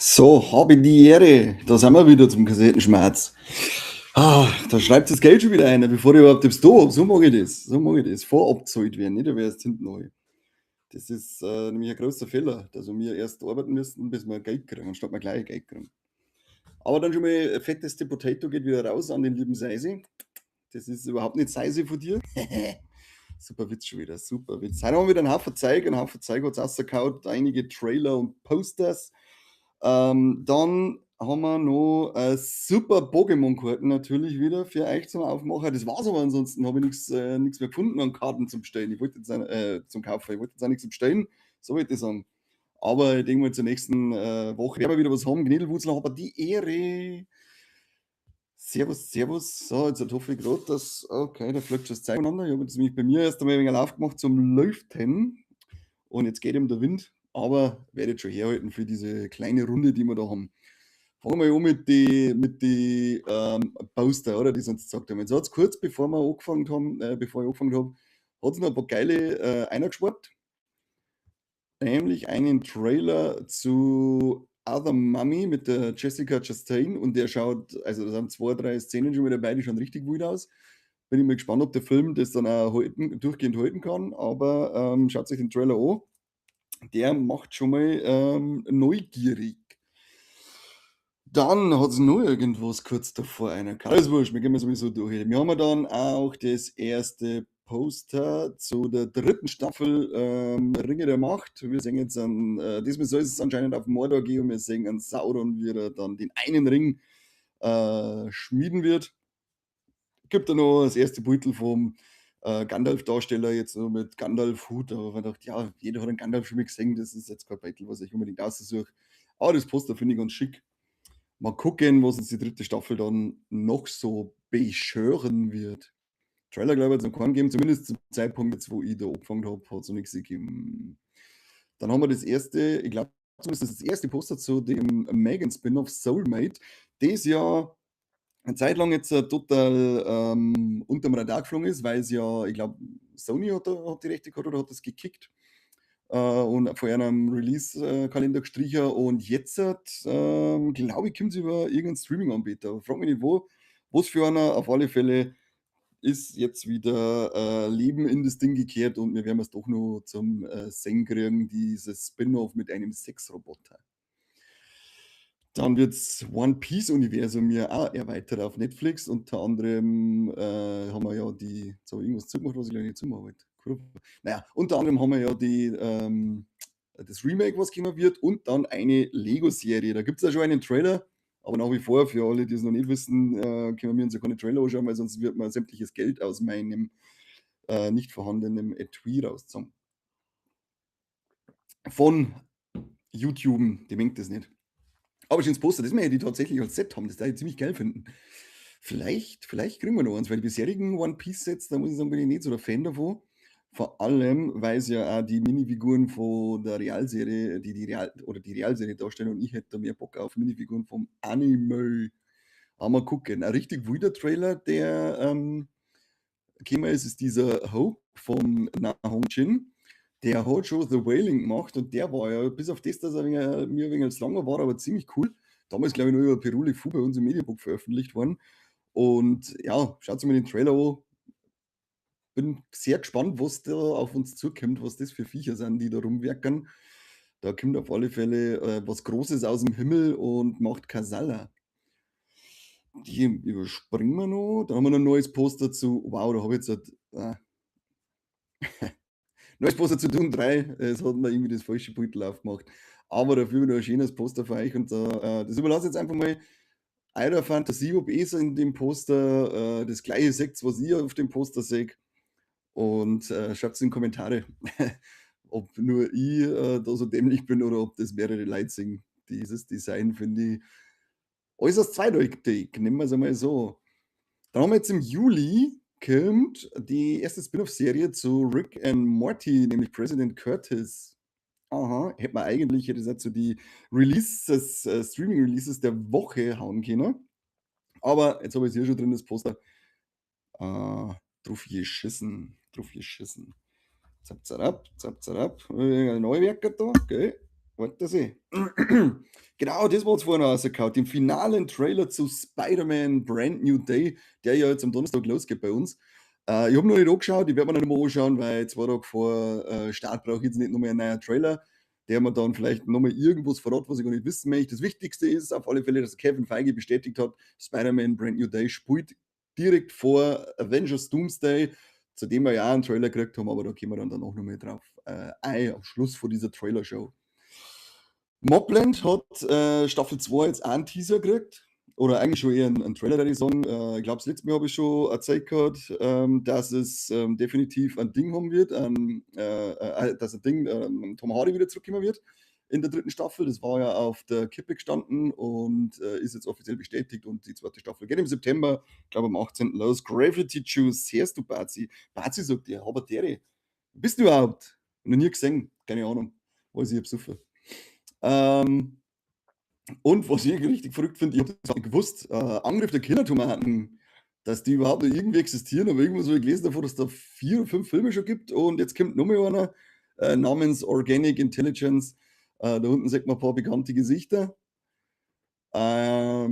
So, habe die Ehre. Da sind wir wieder zum Kassettenschmerz. Ah, da schreibt das Geld schon wieder einer, bevor ich überhaupt etwas da hab. So mag ich das. So mag ich das. Vorab gezahlt werden, nicht? Da wäre es hinten neu. Das ist nämlich ein großer Fehler, dass wir erst arbeiten müssen, bis wir Geld kriegen, anstatt wir gleich Geld kriegen. Aber dann schon mal fetteste Potato geht wieder raus an den lieben Seisi. Das ist überhaupt nicht Seisi von dir. Super Witz schon wieder, super Witz. Heute haben wir wieder einen Haufen Zeug, einen Haufen Zeug hat's rausgehauen, einige Trailer und Posters. Dann haben wir noch super Pokémon-Karten natürlich wieder für euch zum Aufmachen. Das war's aber, ansonsten habe ich nichts mehr gefunden an Karten zum Bestellen. Ich wollte jetzt auch, zum Kaufen. Ich wollte jetzt auch nichts bestellen, so wollte ich sagen. Aber ich denke mal, zur nächsten Woche werden wir wieder was haben. Gnädelwurzler, aber die Ehre. Servus, servus. So, jetzt hoffe ich gerade, dass. Okay, da fliegt schon das Zeug voneinander. Ich habe jetzt nämlich bei mir erst einmal ein wenig Lauf gemacht zum Lüften. Und jetzt geht ihm der Wind. Aber werde jetzt schon herhalten für diese kleine Runde, die wir da haben. Fangen wir mal an mit die Poster, oder? Die sie uns gesagt haben. Jetzt hat's kurz bevor wir angefangen haben, bevor ich angefangen habe, hat es noch ein paar geile eingespart. Nämlich einen Trailer zu Other Mommy mit der Jessica Chastain und der schaut, also da sind zwei, drei Szenen schon wieder dabei, die schauen richtig wild aus. Bin ich mal gespannt, ob der Film das dann auch durchgehend halten kann, aber schaut sich den Trailer an. Der macht schon mal neugierig. Dann hat es noch irgendwas kurz davor einer. Alles wurscht, wir gehen mal sowieso durch. Wir haben ja dann auch das erste Poster zu der dritten Staffel Ringe der Macht. Wir sehen jetzt diesmal soll es anscheinend auf Mordor gehen und wir sehen einen Sauron, wie er dann den einen Ring schmieden wird. Gibt da noch das erste Beutel vom Gandalf-Darsteller jetzt so mit Gandalf-Hut. Aber man dachte, ja, jeder hat einen Gandalf schon mal gesehen, das ist jetzt kein Beutel, was ich unbedingt aussuche. Aber das Poster finde ich ganz schick. Mal gucken, was uns die dritte Staffel dann noch so bescheren wird. Trailer, glaube ich, hat es noch keinen gegeben, zumindest zum Zeitpunkt, jetzt, wo ich da angefangen habe, hat es noch nichts gegeben. Dann haben wir das erste, ich glaube, zumindest das erste Poster zu dem Megan Spin-off Soulmate, das ja eine Zeit lang jetzt total unterm Radar geflogen ist, weil es ja, ich glaube, Sony hat die Rechte gehabt oder hat das gekickt und von einem Release-Kalender gestrichen und jetzt, glaube ich, kommt es über irgendeinen Streaming-Anbieter. Frag mich nicht wo, was für einer, auf alle Fälle ist jetzt wieder Leben in das Ding gekehrt und wir werden es doch noch zum Sehen kriegen, dieses Spin-off mit einem Sexroboter. Dann wird das One Piece-Universum ja auch erweitert auf Netflix. Unter anderem haben wir ja die, jetzt habe ich irgendwas zugemacht, was ich gleich nicht zumachen wollte. Naja, unter anderem haben wir ja das Remake, was kommen wird, und dann eine Lego-Serie. Da gibt es ja schon einen Trailer, aber nach wie vor, für alle, die es noch nicht wissen, können wir uns ja keine Trailer anschauen, weil sonst wird man sämtliches Geld aus meinem nicht vorhandenen Etui rauszogen. Von YouTube, die mengt das nicht. Aber schönes Poster, das möchte ich tatsächlich als Set haben, das darf ich ziemlich geil finden. Vielleicht kriegen wir noch eins, weil die bisherigen One Piece Sets, da muss ich sagen, bin ich nicht so der Fan davon. Vor allem, weil es ja auch die Minifiguren von der Realserie, die die Real oder die Realserie darstellen und ich hätte da mehr Bock auf Minifiguren vom Anime. Aber mal gucken. Ein richtig wilder Trailer, der gekommen ist, ist dieser Hope von Na Hong Jin. Der hat schon The Wailing gemacht und der war ja, bis auf das, dass er mir ein wenig langer war, aber ziemlich cool. Damals, glaube ich, nur über Piruli Fu bei uns im Mediabook veröffentlicht worden. Und ja, schaut mal den Trailer an. Bin sehr gespannt, was da auf uns zukommt, was das für Viecher sind, die da rumwerken. Da kommt auf alle Fälle was Großes aus dem Himmel und macht Kasalla. Die überspringen wir noch. Da haben wir noch ein neues Poster zu. Wow, da habe ich jetzt halt neues Poster zu Dune 3. Es hat mir irgendwie das falsche Beutel aufgemacht. Aber dafür noch ein schönes Poster für euch. Und das überlasse ich jetzt einfach mal eurer Fantasie, ob ihr so in dem Poster das Gleiche seht, was ich auf dem Poster sehe. Und schreibt es in die Kommentare, ob nur ich da so dämlich bin oder ob das mehrere Leute sehen. Dieses Design finde ich äußerst zweideutig, nennen wir es einmal so. Dann haben wir jetzt im Juli kommt die erste Spin-off-Serie zu Rick and Morty, nämlich President Curtis. Aha, hätte man eigentlich, hätte es auch zu die Releases, Streaming-Releases der Woche hauen können. Aber jetzt habe ich es hier schon drin, das Poster. Drauf geschissen, drauf geschissen. Zap, zarab, zap, zarab. Neuwerker da, gell? Warte seh. Genau, das war's vorhin rausgehauen. Den finalen Trailer zu Spider-Man Brand New Day, der ja jetzt am Donnerstag losgeht bei uns. Ich habe noch nicht angeschaut, ich werde mir noch mal anschauen, weil 2 Tage vor Start brauche ich jetzt nicht noch mehr einen neuen Trailer, der mir dann vielleicht nochmal irgendwas verrät, was ich gar nicht wissen möchte. Das Wichtigste ist auf alle Fälle, dass Kevin Feige bestätigt hat, Spider-Man Brand New Day spielt direkt vor Avengers Doomsday, zu dem wir ja auch einen Trailer gekriegt haben, aber da kommen wir dann danach noch mal drauf ein, am Schluss von dieser Trailer-Show. Mobland hat Staffel 2 jetzt auch einen Teaser gekriegt. Oder eigentlich schon eher einen Trailer, würde ich sagen. Ich glaube, das letzte Mal habe ich schon erzählt gehabt, dass es definitiv ein Ding haben wird, dass ein Ding, Tom Hardy wieder zurückkommen wird in der dritten Staffel. Das war ja auf der Kippe gestanden und ist jetzt offiziell bestätigt und die zweite Staffel geht im September, ich glaube am 18. los. Gravity Juice, hörst du, Bazi? Bazi sagt ja, Habatere. Bist du überhaupt? Noch nie gesehen, keine Ahnung. Weiß ich, hab. Und was ich richtig verrückt finde, ich habe das nicht gewusst, Angriff der Killer-Tomaten, dass die überhaupt noch irgendwie existieren, aber irgendwas habe ich gelesen davon, dass da 4 oder 5 Filme schon gibt und jetzt kommt noch mal einer namens Organic Intelligence. Da unten sieht man ein paar bekannte Gesichter. Ja,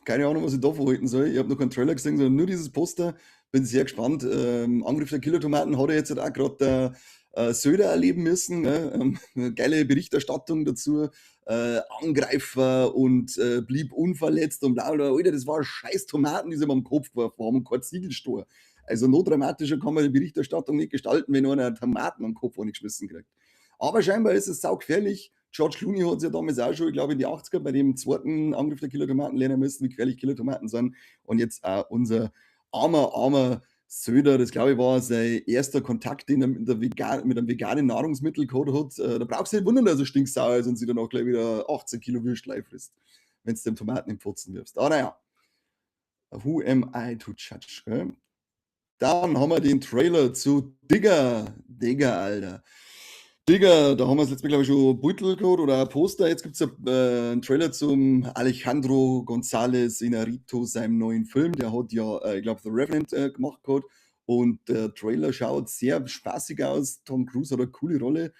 keine Ahnung, was ich davon halten soll. Ich habe noch keinen Trailer gesehen, sondern nur dieses Poster. Bin sehr gespannt. Angriff der Killer-Tomaten hat er jetzt halt auch gerade der Söder erleben müssen. Ne? Geile Berichterstattung dazu. Angreifer und blieb unverletzt und bla bla. Alter, das war scheiß Tomaten, die sie ihm am Kopf geworfen haben und kein Ziegelstohr. Also noch dramatischer kann man die Berichterstattung nicht gestalten, wenn einer Tomaten am Kopf geschmissen kriegt. Aber scheinbar ist es saugefährlich. George Clooney hat es ja damals auch schon, ich glaube in die 80er, bei dem zweiten Angriff der Killer-Tomaten lernen müssen, wie gefährlich Killer-Tomaten sind. Und jetzt auch unser armer, armer Söder, das glaube ich war sein erster Kontakt, den er mit einem veganen Nahrungsmittel gehabt hat. Da brauchst du nicht wundern, dass er stinksauer ist und sich dann auch gleich wieder 18 Kilo Würstel frisst, wenn du dem Tomaten in Pfotzen wirfst. Aber naja, who am I to judge? Gell? Dann haben wir den Trailer zu Digger. Digger, Alter. Digger, da haben wir das letzte Mal, glaube ich, schon Beutel gehabt oder ein Poster. Jetzt gibt es einen Trailer zum Alejandro González Iñárritu, seinem neuen Film. Der hat ja, ich glaube, The Revenant gemacht gehabt. Und der Trailer schaut sehr spaßig aus. Tom Cruise hat eine coole Rolle.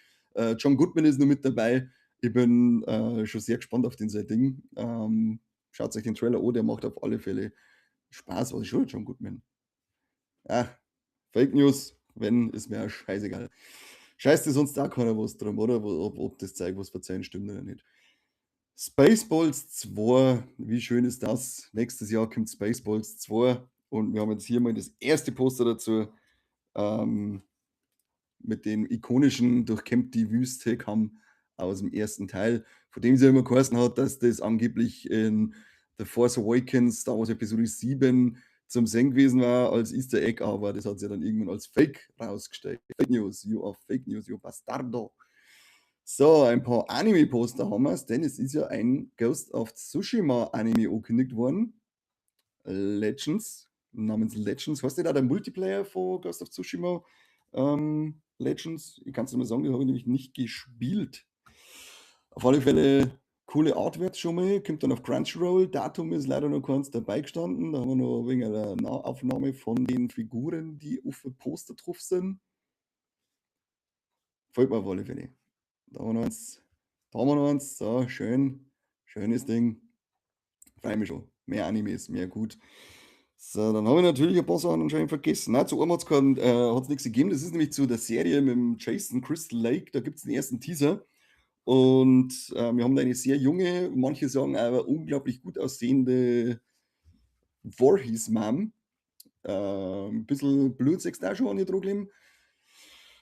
John Goodman ist noch mit dabei. Ich bin schon sehr gespannt auf den sein Ding. Schaut euch den Trailer an, der macht auf alle Fälle Spaß. Was ist schon John Goodman? Ah, Fake News, wenn, ist mir auch scheißegal. Scheißt dir sonst auch keiner was drum, oder? Ob das Zeug, was verzeihen, stimmt oder nicht. Spaceballs 2, wie schön ist das? Nächstes Jahr kommt Spaceballs 2 und wir haben jetzt hier mal das erste Poster dazu mit dem ikonischen Durchkämmt die Wüste kam aus dem ersten Teil, von dem es ja immer geheißen hat, dass das angeblich in The Force Awakens, Star Wars Episode 7 zum Sehen gewesen war als Easter Egg, aber das hat sich dann irgendwann als Fake rausgestellt. Fake News, you are Fake News, you bastardo. So, ein paar Anime-Poster haben wir, denn es ist ja ein Ghost of Tsushima Anime angekündigt worden. Legends, namens Legends. Heißt der da der Multiplayer von Ghost of Tsushima Legends? Ich kann es nicht mehr sagen, die habe ich nämlich nicht gespielt. Auf alle Fälle coole Artworks schon mal, kommt dann auf Crunchyroll. Datum ist leider noch keins dabei gestanden. Da haben wir noch wegen einer Nahaufnahme von den Figuren, die auf dem Poster drauf sind. Folgt mir auf alle Fälle. Da haben wir noch eins. Da haben wir noch eins. So, schön. Schönes Ding. Freue mich schon. Mehr Animes, mehr gut. So, dann habe ich natürlich ein paar Sachen anscheinend vergessen. Nein, zu einem hat es nichts gegeben. Das ist nämlich zu der Serie mit dem Jason Crystal Lake. Da gibt es den ersten Teaser. Und wir haben da eine sehr junge, manche sagen aber unglaublich gut aussehende Voorhees Mom. Ein bisschen Blut du auch schon an ihr dran.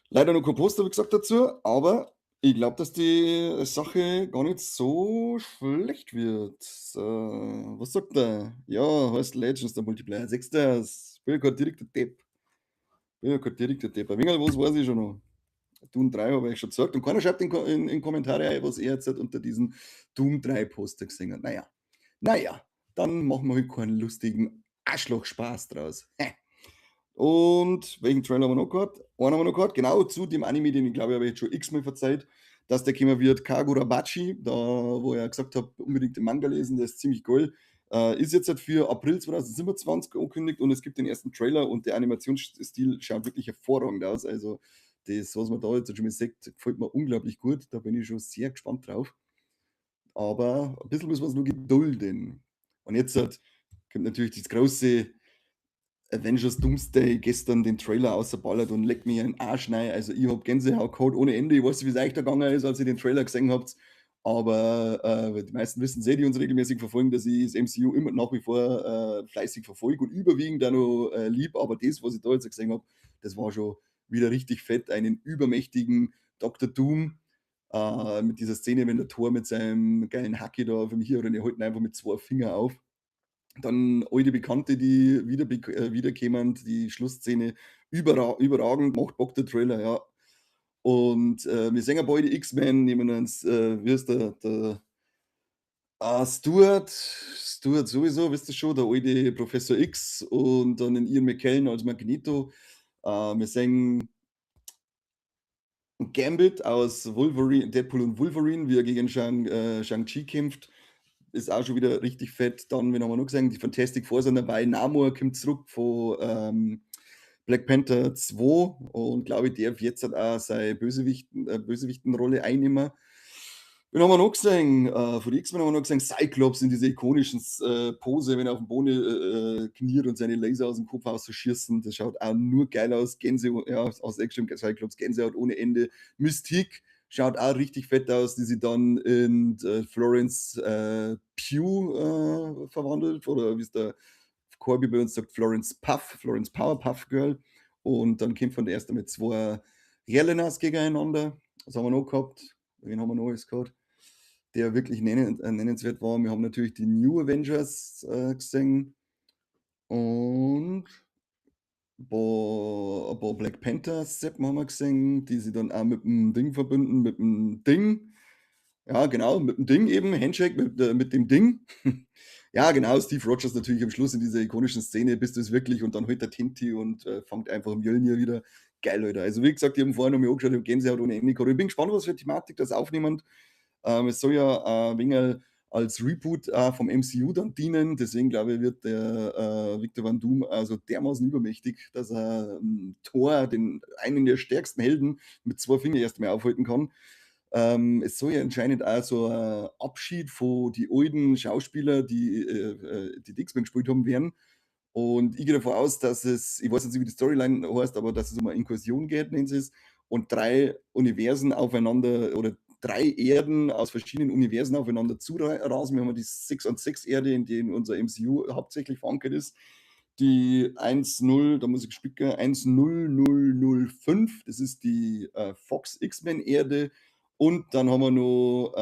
Leider noch kein Poster, wie gesagt, dazu, aber ich glaube, dass die Sache gar nicht so schlecht wird. So, was sagt er? Ja, heißt Legends, der Multiplayer. Sechster, bin ja kein direkter Depp. Bin ja kein direkter Depp. Ein wenig was weiß ich schon noch. Doom 3 habe ich schon gesagt. Und keiner schreibt in Kommentare ein, was er jetzt halt unter diesem Doom 3 Poster gesehen hat. Naja, naja, dann machen wir halt keinen lustigen Arschloch-Spaß draus. Und welchen Trailer haben wir noch gehabt? Einen haben wir noch gehabt, genau zu dem Anime, den ich glaube, ich habe jetzt schon x-mal verzeiht, dass der kommen wird, Kagurabachi, da wo ich ja gesagt habe, unbedingt den Manga lesen, der ist ziemlich geil. Ist jetzt halt für April 2027 angekündigt und es gibt den ersten Trailer und der Animationsstil schaut wirklich hervorragend aus. Also Das, was man da jetzt schon mal sieht, gefällt mir unglaublich gut. Da bin ich schon sehr gespannt drauf. Aber ein bisschen müssen wir uns noch gedulden. Und jetzt kommt natürlich das große Avengers Doomsday, gestern den Trailer ausgeballert und leckt mir einen Arsch rein. Also ich hab Gänsehaut gehabt ohne Ende. Ich weiß nicht, wie es euch da gegangen ist, als ihr den Trailer gesehen habt. Aber die meisten wissen es eh, die uns regelmäßig verfolgen, dass ich das MCU immer nach wie vor fleißig verfolge und überwiegend auch noch lieb. Aber das, was ich da jetzt gesehen hab, das war schon wieder richtig fett. Einen übermächtigen Doktor Doom mit dieser Szene, wenn der Thor mit seinem geilen Hacki da auf dem hier oder die halten einfach mit 2 Fingern auf. Dann alte Bekannte, die wiederkämen, die Schlussszene überragend, macht Bock der Trailer, ja. Und wir sehen ja beide X-Men, nehmen uns, wie ist der Stuart sowieso, wisst ihr schon, der alte Professor X und dann den Ian McKellen als Magneto. Wir sehen Gambit aus Wolverine, Deadpool und Wolverine, wie er gegen Shang-Chi kämpft. Ist auch schon wieder richtig fett. Dann, wen haben wir noch gesehen? Die Fantastic Four sind dabei. Namor kommt zurück von Black Panther 2 und glaube ich, darf jetzt halt auch seine Bösewichtenrolle einnehmen. Wen haben wir noch gesehen? Von den X-Men haben wir noch gesehen, Cyclops in dieser ikonischen Pose, wenn er auf dem Boden kniet und seine Laser aus dem Kopf ausschießen. Das schaut auch nur geil aus. Gänsehaut, ja, aus Action, Cyclops, Gänsehaut ohne Ende. Mystique schaut auch richtig fett aus, die sich dann in Florence Pugh verwandelt, oder wie es der Corby bei uns sagt, Florence Puff, Florence Powerpuff Girl. Und dann kämpfen die erst mit 2 Yelenas gegeneinander. Was haben wir noch gehabt? Wen haben wir noch alles gehabt? Der wirklich nennenswert war. Wir haben natürlich die New Avengers gesehen und ein paar Black Panther Seppen haben wir gesehen, die sich dann auch mit dem Ding verbünden, mit dem Ding. Ja, genau, mit dem Ding eben, Handshake mit dem Ding. Ja, genau, Steve Rogers natürlich am Schluss in dieser ikonischen Szene, bist du es wirklich, und dann holt der Tinti und fängt einfach Mjölnir wieder. Geil, Alter. Also wie gesagt, ich hab vorher noch mal angeschaut, ich hab Gänsehaut ohne Ende gehabt. Ich bin gespannt, was für Thematik das aufnehmen. Es soll ja ein wenig als Reboot vom MCU dann dienen, deswegen glaube ich, wird der Victor Von Doom also dermaßen übermächtig, dass er Thor, den einen der stärksten Helden, mit 2 Fingern erst mal aufhalten kann. Es soll ja anscheinend auch so ein Abschied von die alten Schauspieler, die die X-Men gespielt haben, werden. Und ich gehe davon aus, dass es, ich weiß jetzt nicht, wie die Storyline heißt, aber dass es um eine Inkursion geht, nennen sie es, und 3 Universen aufeinander oder 3 Erden aus verschiedenen Universen aufeinander zurasen. Wir haben ja die 6 und 6 Erde, in denen unser MCU hauptsächlich verankert ist. Die 1-0, da muss ich spicken, 1-0-0-0-5, das ist die Fox X-Men Erde. Und dann haben wir noch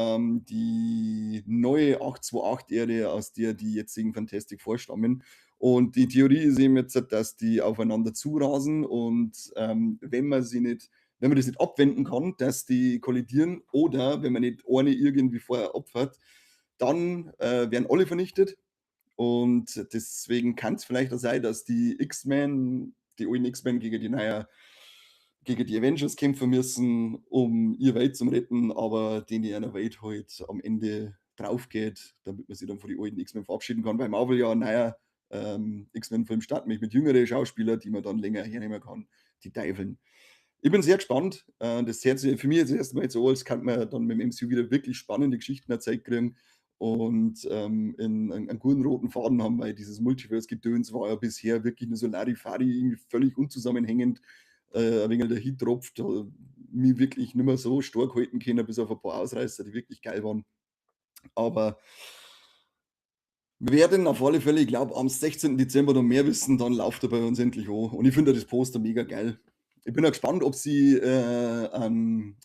die neue 828 Erde, aus der die jetzigen Fantastic Four stammen. Und die Theorie ist eben jetzt, dass die aufeinander zurasen und wenn man sie nicht, wenn man das nicht abwenden kann, dass die kollidieren, oder wenn man nicht eine irgendwie vorher opfert, dann werden alle vernichtet. Und deswegen kann's vielleicht auch sein, dass die X-Men, die alten X-Men gegen die neuen, gegen die Avengers kämpfen müssen, um ihre Welt zu retten, aber denen in einer Welt halt am Ende drauf geht, damit man sich dann von den alten X-Men verabschieden kann, weil Marvel ja ein neuer X-Men-Film starten mit jüngeren Schauspielern, die man dann länger hernehmen kann, die Teufeln. Ich bin sehr gespannt. Das hört sich für mich jetzt erstmal so, als kann man dann mit dem MCU wieder wirklich spannende Geschichten erzählt kriegen und einen guten roten Faden haben, weil dieses Multiverse-Gedöns war ja bisher wirklich nur so Larifari, irgendwie völlig unzusammenhängend, ein wenig der Hit tropft, mich wirklich nicht mehr so stark halten können, bis auf ein paar Ausreißer, die wirklich geil waren. Aber wir werden auf alle Fälle, ich glaub, am 16. Dezember noch mehr wissen, dann läuft er bei uns endlich an. Und ich finde das Poster mega geil. Ich bin auch gespannt, ob sie an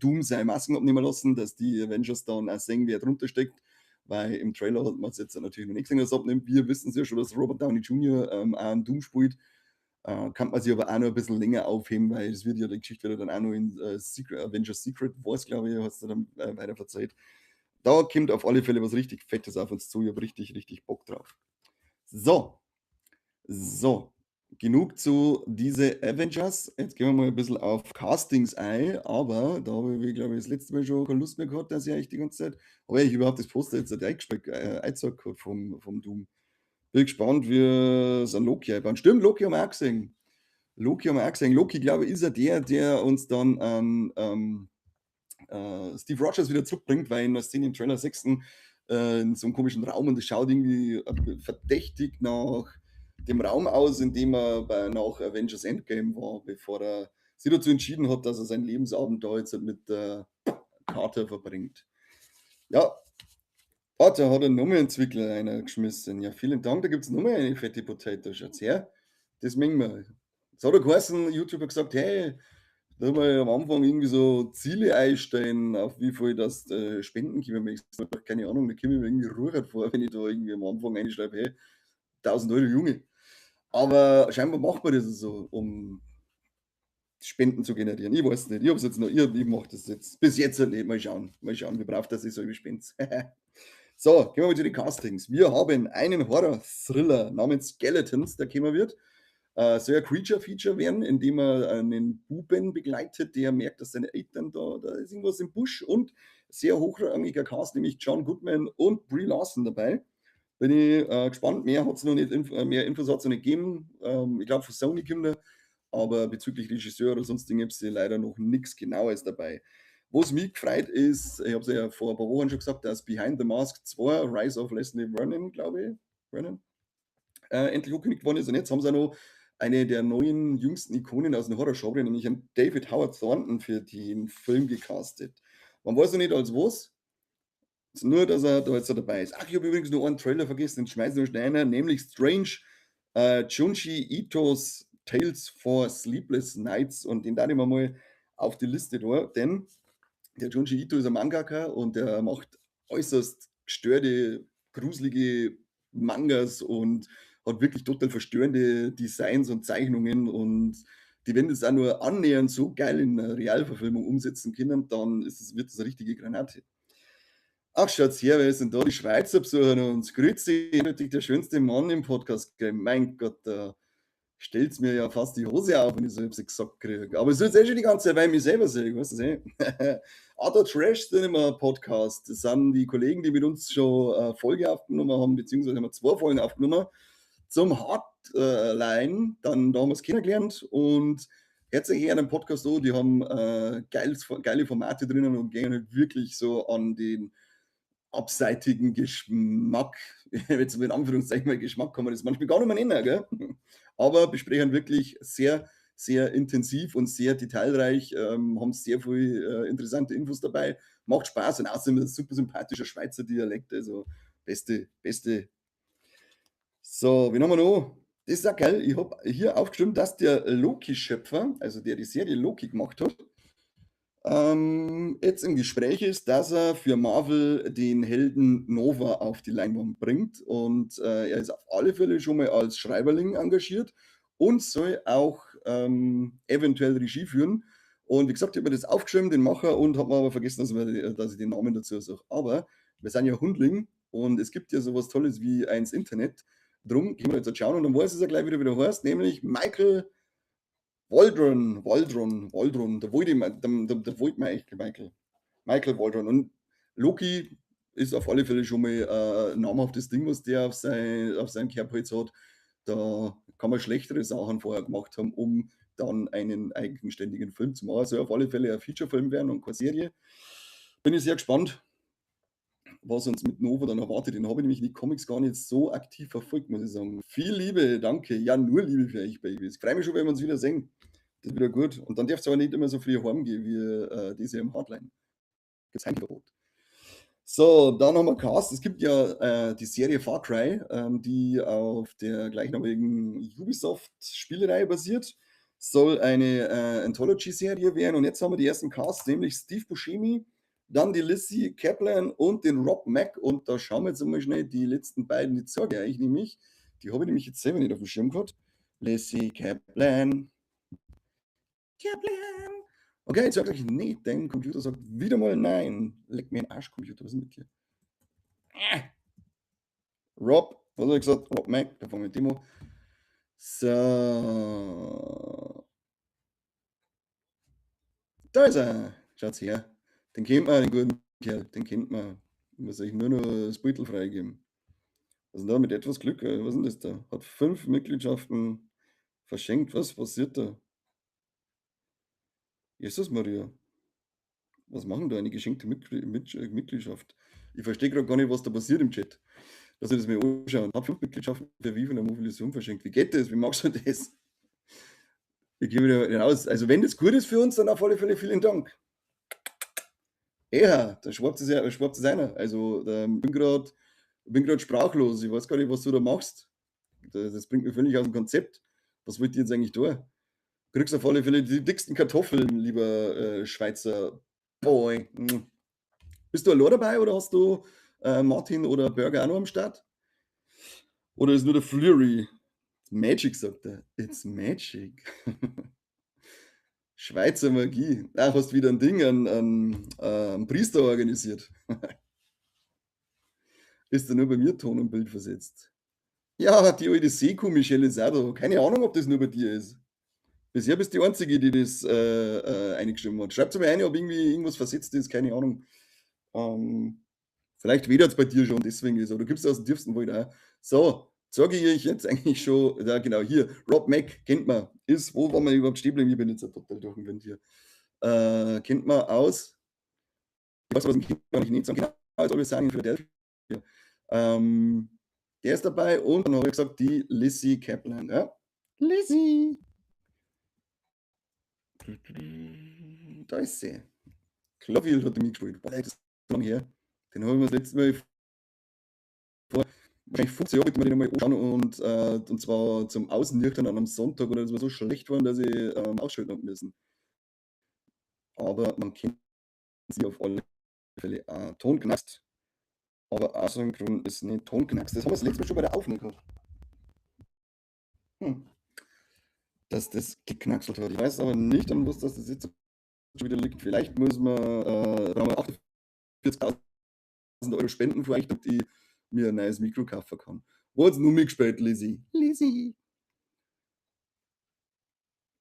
Doom seine Masken abnehmen lassen, dass die Avengers dann auch sehen, wer drunter steckt, weil im Trailer hat man es jetzt natürlich noch nicht gesehen, dass er abnimmt. Wir wissen es ja schon, dass Robert Downey Junior auch einen Doom spielt. Kann man sich aber auch noch ein bisschen länger aufheben, weil es wird ja die Geschichte wieder dann auch noch in Avengers Secret Wars, glaube ich, hast du dann weiter verzeiht. Da kommt auf alle Fälle was richtig Fettes auf uns zu. Ich hab richtig, richtig Bock drauf. So. So. Genug zu diese Avengers. Jetzt gehen wir mal ein bisschen auf Castings ein, aber da habe ich, glaube ich, das letzte Mal schon keine Lust mehr gehabt, dass ich eigentlich die ganze Zeit, habe ich überhaupt das Poster jetzt eingezeigt gehabt vom Doom. Bin gespannt, wie es an Loki einbauen. Stimmt, Loki haben wir auch gesehen. Loki haben wir auch gesehen. Loki, glaube ich, ist ja der, der uns dann an Steve Rogers wieder zurückbringt, weil in der Szene im Trailer 6. In so einem komischen Raum und das schaut irgendwie verdächtig nach dem Raum aus, in dem er nach Avengers Endgame war, bevor er sich dazu entschieden hat, dass er seinen Lebensabend da jetzt mit Carter verbringt. Ja, ah, da hat er nochmal einen Zwickel reingeschmissen. Ja, vielen Dank, da gibt es nochmal eine fette Potato. Schaut's her. Das mögen wir. Es hat er geheißen, YouTube hat gesagt, hey, da haben wir am Anfang irgendwie so Ziele einstellen, auf wie viel das Spenden kommen möchtest. Keine Ahnung, da komme ich mir irgendwie ruhig vor, wenn ich da irgendwie am Anfang einschreibe, hey, 1000 Euro, Junge. Aber scheinbar macht man das so, um Spenden zu generieren. Ich weiß nicht, ich hab's jetzt noch, ich mach das jetzt bis jetzt halt nicht. Mal schauen, mal schauen, wie braucht das ich so wie Spends. So, gehen wir mal zu den Castings. Wir haben einen Horror-Thriller namens Skeletons, der kommen wird. Soll ein Creature-Feature werden, in dem er einen Buben begleitet, der merkt, dass seine Eltern da ist irgendwas im Busch, und sehr hochrangiger Cast, nämlich John Goodman und Brie Larson dabei. Bin ich gespannt. Mehr hat's noch nicht, mehr Infos hat es noch nicht gegeben. Ich glaube, von Sony kommt er, aber bezüglich Regisseur oder sonst Dinge gibt es leider noch nichts Genaues dabei. Was mich gefreut ist, ich habe es ja vor ein paar Wochen schon gesagt, dass Behind the Mask 2, Rise of Leslie Vernon, glaube ich, Vernon, endlich angekündigt worden ist. Und jetzt haben sie auch noch eine der neuen, jüngsten Ikonen aus dem Horror-Genre, nämlich einen David Howard Thornton für den Film gecastet. Man weiß noch nicht als was, nur dass er da jetzt dabei ist. Ach, ich habe übrigens noch einen Trailer vergessen, den schmeißen wir schnell rein, nämlich Strange, Junji Itos Tales for Sleepless Nights, und den da ich mal auf die Liste da, denn der Junji Ito ist ein Mangaka und der macht äußerst gestörte, gruselige Mangas und hat wirklich total verstörende Designs und Zeichnungen, und die, wenn das auch nur annähernd so geil in einer Realverfilmung umsetzen können, dann wird das eine richtige Granate. Ach, schaut's her, wer ist denn da? Die Schweizer besuchen uns. Grüezi, natürlich der schönste Mann im Podcast. Mein Gott, da stellt's mir ja fast die Hose auf, wenn ich so etwas gesagt kriege. Aber es ist jetzt eh schon die ganze Zeit, weil ich mich selber sehe, weißt du das eh? Other Trash Cinema Podcast, das sind die Kollegen, die mit uns schon Folge aufgenommen haben, beziehungsweise haben wir 2 Folgen aufgenommen zum Hardline. Dann da haben wir's kennengelernt und herzlich her den Podcast an, die haben geile Formate drinnen und gehen halt wirklich so an den abseitigen Geschmack, jetzt mit Anführungszeichen mal Geschmack kann man das manchmal gar nicht mehr nennen, gell? Aber besprechen wirklich sehr, sehr intensiv und sehr detailreich, haben sehr viel interessante Infos dabei, macht Spaß und außerdem ein super sympathischer Schweizer Dialekt, also beste, beste. So, wen haben wir noch? Das ist auch geil, ich hab hier aufgeschrieben, dass der Loki-Schöpfer, also der die Serie Loki gemacht hat, jetzt im Gespräch ist, dass er für Marvel den Helden Nova auf die Leinwand bringt, und er ist auf alle Fälle schon mal als Schreiberling engagiert und soll auch eventuell Regie führen. Und wie gesagt, ich hab mir das aufgeschrieben, den Macher, und hab mir aber vergessen, dass ich den Namen dazu sage. Aber wir sind ja Hundling und es gibt ja sowas Tolles wie eins Internet. Drum gehen wir jetzt schauen und dann weiß ich es ja gleich wieder, wie der heißt, nämlich Michael Waldron, Waldron, Waldron, da wollte ich mal, da, da, da wollte man echt Michael. Michael Waldron. Und Loki ist auf alle Fälle schon mal ein namhaftes Ding, was der auf seinem Kerbholz hat. Da kann man schlechtere Sachen vorher gemacht haben, um dann einen eigenständigen Film zu machen. Soll auf alle Fälle ein Featurefilm werden und keine Serie. Bin ich sehr gespannt, was uns mit Nova dann erwartet. Den habe ich nämlich in die Comics gar nicht so aktiv verfolgt, muss ich sagen. Viel Liebe, danke. Ja, nur Liebe für euch, Babys. Ich freue mich schon, wenn wir uns wieder sehen. Das ist wieder gut. Und dann dürft ihr aber nicht immer so früh heimgehen wie diese im Hardline. Gibt's Heimverbot. So, dann haben wir Cast. Es gibt ja die Serie Far Cry, die auf der gleichnamigen Ubisoft-Spielerei basiert. Soll eine Anthology-Serie werden. Und jetzt haben wir die ersten Casts, nämlich Steve Buscemi, dann die Lizzy Caplan und den Rob Mack. Und da schauen wir jetzt einmal schnell die letzten beiden, die zeige ich euch nämlich. Die habe ich nämlich jetzt selber nicht auf dem Schirm gehabt. Lizzy Caplan. Caplan. Okay, jetzt sag ich nicht, dein Computer sagt wieder mal nein. Leck mir den Arsch, Computer, was ist mit dir? Rob, was hab ich gesagt? Rob Mack, da fangen wir mit dem an. So. Da ist er. Schaut's her. Den kennt man, den guten Kerl, den kennt man. Ich muss euch nur noch das Beutel freigeben. Was ist denn da mit etwas Glück? Was ist denn das da? Hat 5 Mitgliedschaften Verschenkt, was passiert da? Jesus Maria. Was machen da eine geschenkte Mitgliedschaft? Ich verstehe gerade gar nicht, was da passiert im Chat. Lass ich das mir anschauen. Hab 5 Mitgliedschaften für Viva la Movilusion verschenkt. Wie geht das? Wie machst du das? Ich gehe wieder raus. Also, wenn das gut ist für uns, dann auf alle Fälle vielen Dank. Ja, da schwappt es ja, schwappt es einer. Also, bin grad sprachlos. Ich weiß gar nicht, was du da machst. Das bringt mich völlig aus dem Konzept. Was wollt ihr jetzt eigentlich da? Kriegst auf alle Fälle die dicksten Kartoffeln, lieber Schweizer Boy. Bist du allein dabei oder hast du Martin oder Burger auch noch am Start? Oder ist nur der Flurry? Magic, sagt er. It's magic. Schweizer Magie. Ah, hast wieder ein Ding, 'n Priester organisiert. Ist da nur bei mir Ton und Bild versetzt? Ja, die alte Seekuh Michelle ist auch da. Keine Ahnung, ob das nur bei dir ist. Bisher bist du die Einzige, die das eingeschrieben hat. Schreibt's mal rein, ob irgendwie irgendwas versetzt ist, keine Ahnung. Vielleicht widert's bei dir schon, deswegen ist, oder gibst du aus dem tiefsten Wald auch. So, zeige ich euch jetzt eigentlich schon, ja genau, hier, Rob Mack kennt man, ist, wo waren wir überhaupt stehen geblieben? Ich bin jetzt ja total durch den Wind hier. Kennt man aus, ich weiß, was kann ich nicht sagen, genau, Always Sunny in Philadelphia. Der ist dabei und dann habe ich gesagt, die Lizzy Caplan, ja. Lizzy! Da ist sie. Cloverfield hat die mitgespielt. Boah, das ist so lange her. Den habe ich mir das letzte Mal vor wahrscheinlich 15 Jahren, wollte ich mir den mal anschauen und zwar zum Ausnüchtern an einem Sonntag und das war so schlecht geworden, dass ich ausschalten habe müssen. Aber man kennt sie auf alle Fälle auch. Ton knackst, aber asynchron ist nicht Ton knackst. Das haben wir das letzte Mal schon bei der Aufnahme gehabt. Dass das geknackselt hat. Ich weiß aber nicht, an was das jetzt schon wieder liegt. Vielleicht muss man, brauchen wir 48.000 Euro spenden, vielleicht, damit ich mir ein neues Mikro kaufen kann. Wo hat's nur mitgespielt, Lizzy? Lizzy!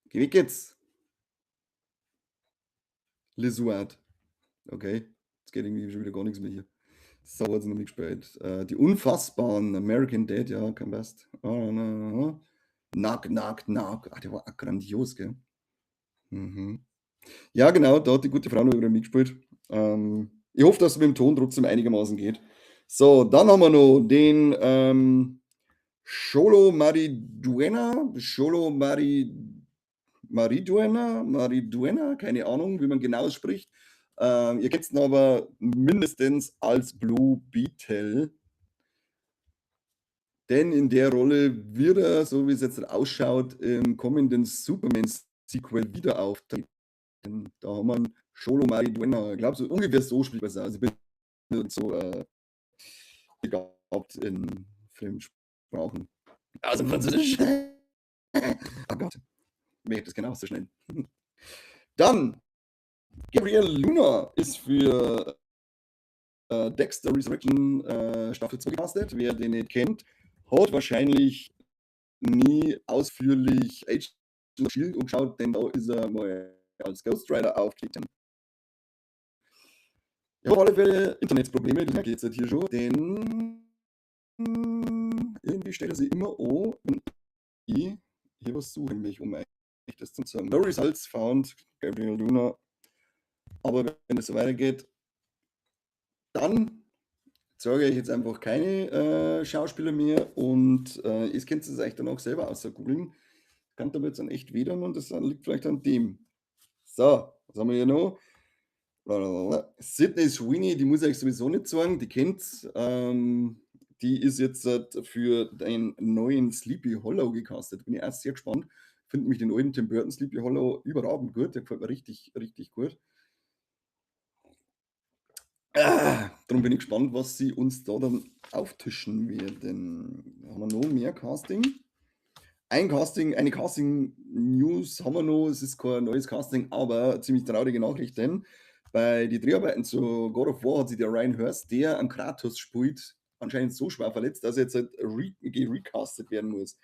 Geh weg jetzt! Lisuart. Okay, jetzt geht irgendwie schon wieder gar nichts mehr hier. So, wo hat sie noch mitgespielt? Die Unfassbaren, American Dad, ja, kein passt. Oh, no. Knock, Knock, Knock. Ach, der war auch grandios, gell? Mhm. Ja, genau, da hat die gute Frau noch wieder mitgespielt. Ich hoffe, dass es mit dem Ton trotzdem einigermaßen geht. So, dann haben wir noch den Xolo Maridueña, Xolo Maridueña, Maridueña, keine Ahnung, wie man genau spricht. Ihr kennt ihn aber mindestens als Blue Beetle. Denn in der Rolle wird er, so wie es jetzt ausschaut, im kommenden Superman-Sequel wieder auftreten. Da haben wir einen Xolo Maridueña. Ich glaube, so ungefähr so spricht man es aus. Ich bin nicht so begabt in Fremdsprachen. Also Französisch. Oh Gott. Mir das genau so schnell. Dann, Gabriel Luna ist für Dexter Resurrection Staffel 2 gecastet. Wer den nicht kennt, hat wahrscheinlich nie ausführlich Agents of Shield angeschaut, denn da ist er mal als Ghost Rider aufgetreten. Ich habe auf alle Fälle Internetprobleme, das merke ich jetzt halt hier schon, denn irgendwie stellt er sich immer an, wenn ich hier was suche, nämlich um euch das zu sagen. No results found, Gabriel Luna. Aber wenn es so weitergeht, dann zeige ich jetzt einfach keine Schauspieler mehr und ihr könnt es euch dann auch selber außer googeln. Kann aber jetzt dann echt wedern und das liegt vielleicht an dem. So, was haben wir hier noch? Blablabla. Sydney Sweeney, die muss ich euch sowieso nicht sagen, die kennt's. Die ist jetzt für den neuen Sleepy Hollow gecastet. Bin ich auch sehr gespannt. Finde mich den alten Tim Burton Sleepy Hollow überragend gut. Der gefällt mir richtig, richtig gut. Ah, darum bin ich gespannt, was sie uns da dann auftischen werden. Haben wir noch mehr Casting? Ein Casting, eine Casting-News haben wir noch. Es ist kein neues Casting, aber ziemlich traurige Nachricht, denn bei den Dreharbeiten zu God of War hat sich der Ryan Hurst, der an Kratos spielt, anscheinend so schwer verletzt, dass er jetzt halt re gerecastet werden muss.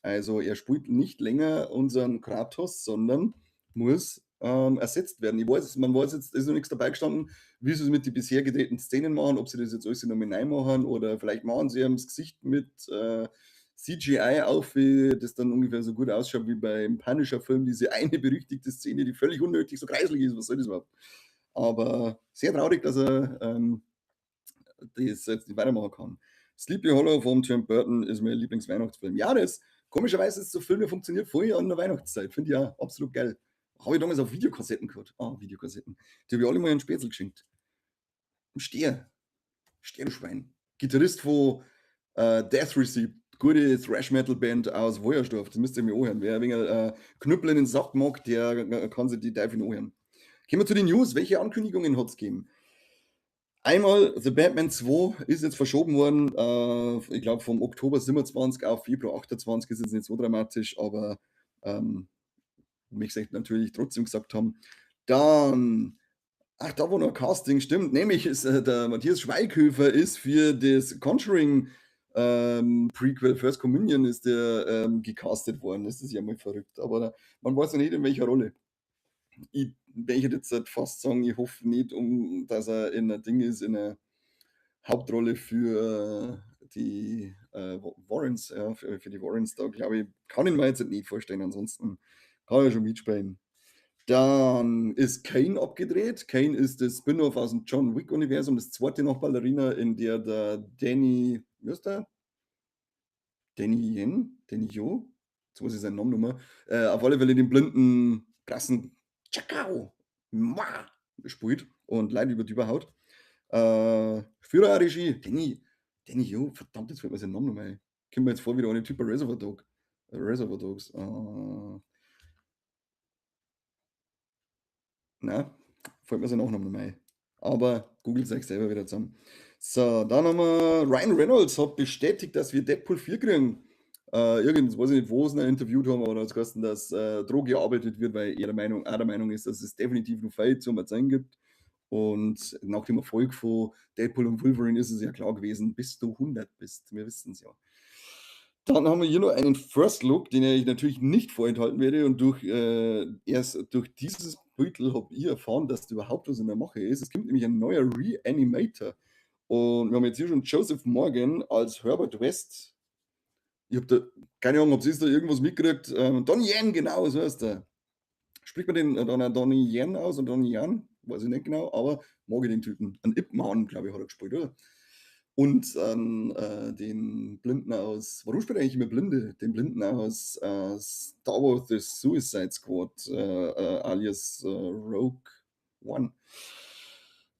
Also er spielt nicht länger unseren Kratos, sondern muss ersetzt werden. Ich weiß, man weiß jetzt, ist noch nichts dabei gestanden, wie sie es mit den bisher gedrehten Szenen machen, ob sie das jetzt alles nochmal neu machen oder vielleicht machen sie ihm das Gesicht mit CGI auf, das dann ungefähr so gut ausschaut wie beim Punisher-Film, diese eine berüchtigte Szene, die völlig unnötig so kreislig ist. Was soll das überhaupt? Aber sehr traurig, dass er das jetzt nicht weitermachen kann. Sleepy Hollow von Tim Burton ist mein Lieblingsweihnachtsfilm. Ja, das komischerweise ist so Filme funktioniert voll an der Weihnachtszeit. Finde ich ja absolut geil. Habe ich damals auf Videokassetten gehabt. Ah, Videokassetten. Die habe ich alle mal einen Spätzl geschenkt. Ein Steher. Steherschwein. Gitarrist von Death Receipt. Gute Thrash-Metal-Band aus Wollersdorf. Das müsst ihr mir anhören. Wer ein wenig Knüppel in den Sack mag, der kann sich die Teufel anhören. Kommen wir zu den News. Welche Ankündigungen hat es gegeben? Einmal The Batman 2 ist jetzt verschoben worden. Ich glaube, vom Oktober 27 auf Februar 28 ist jetzt nicht so dramatisch, aber möchte ich natürlich trotzdem gesagt haben. Dann, ach, da war noch ein Casting, stimmt, nämlich ist der Matthias Schweighöfer ist für das Conjuring Prequel First Communion ist der gecastet worden. Das ist ja mal verrückt, aber man weiß noch nicht, in welcher Rolle. Ich möchte jetzt halt fast sagen, ich hoffe nicht, dass er in einer Ding ist, in einer Hauptrolle für die Warrens, ja, für die Warrens da, glaube ich, kann ich mir jetzt nicht vorstellen. Ansonsten kann ich schon mitspielen. Dann ist Kane abgedreht. Kane ist das Spin-off aus dem John Wick-Universum, das zweite nach Ballerina, in der der Danny, wie heißt der? Danny Yen? Danny Jo? Jetzt weiß ich seinen Namen nicht mehr. Auf alle Fälle den blinden, krassen Tschakau spielt und Leute über die überhaut. Führer Regie, Danny Jo, verdammt, jetzt fällt mir sein Name noch ein. Kommt mir jetzt vor wie der eine Typ bei Reservoir Dog. Reservoir Dogs. Na, fällt mir sein Nachname noch ein. Aber googelt es euch selber wieder zusammen. So, dann haben wir Ryan Reynolds hat bestätigt, dass wir Deadpool 4 kriegen. Irgend, weiß ich nicht, wo sie ihn interviewt haben, aber da hat es geheißen, dass dran gearbeitet wird, weil er auch der Meinung ist, dass es definitiv noch viel zu erzählen gibt. Und nach dem Erfolg von Deadpool und Wolverine ist es ja klar gewesen, bis du 100 bist. Wir wissen es ja. Dann haben wir hier noch einen First Look, den ich natürlich nicht vorenthalten werde. Und erst durch dieses Beutel hab ich erfahren, dass da überhaupt was in der Mache ist. Es kommt nämlich ein neuer Reanimator. Und wir haben jetzt hier schon Joseph Morgan als Herbert West. Ich hab da keine Ahnung, ob sie da irgendwas mitgekriegt. Donnie Yen, genau, so heißt der. Spricht man den dann Donnie Yen aus und Donnie Yen? Weiß ich nicht genau, aber mag ich den Typen. Ein Ip Man, glaube ich, hat er gespielt, oder? Und den Blinden aus, warum spielt er eigentlich immer Blinde? Den Blinden aus Star Wars The Suicide Squad, alias Rogue One.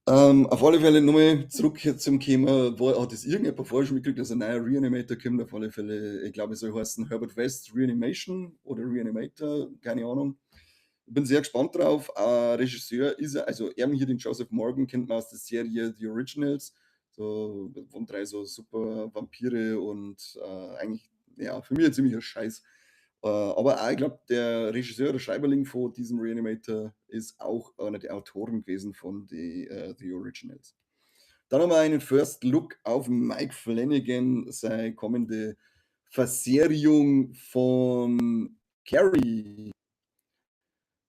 Auf alle Fälle nochmal zurück hier zum Thema, wo hat das irgendjemand vorher schon mitgekriegt, dass ein neuer Reanimator kommt? Auf alle Fälle, ich glaube, es soll heißen Herbert West Reanimation oder Reanimator, keine Ahnung. Ich bin sehr gespannt drauf. Regisseur ist er, also er hier den Joseph Morgan kennt man aus der Serie The Originals, so von drei so super Vampire und eigentlich, ja, für mich ein ziemlicher Scheiß. Aber auch, ich glaub, der Regisseur oder Schreiberling von diesem Reanimator ist auch einer der Autoren gewesen von The Originals. Dann haben wir einen First Look auf Mike Flanagan, seine kommende Verserierung von Carrie.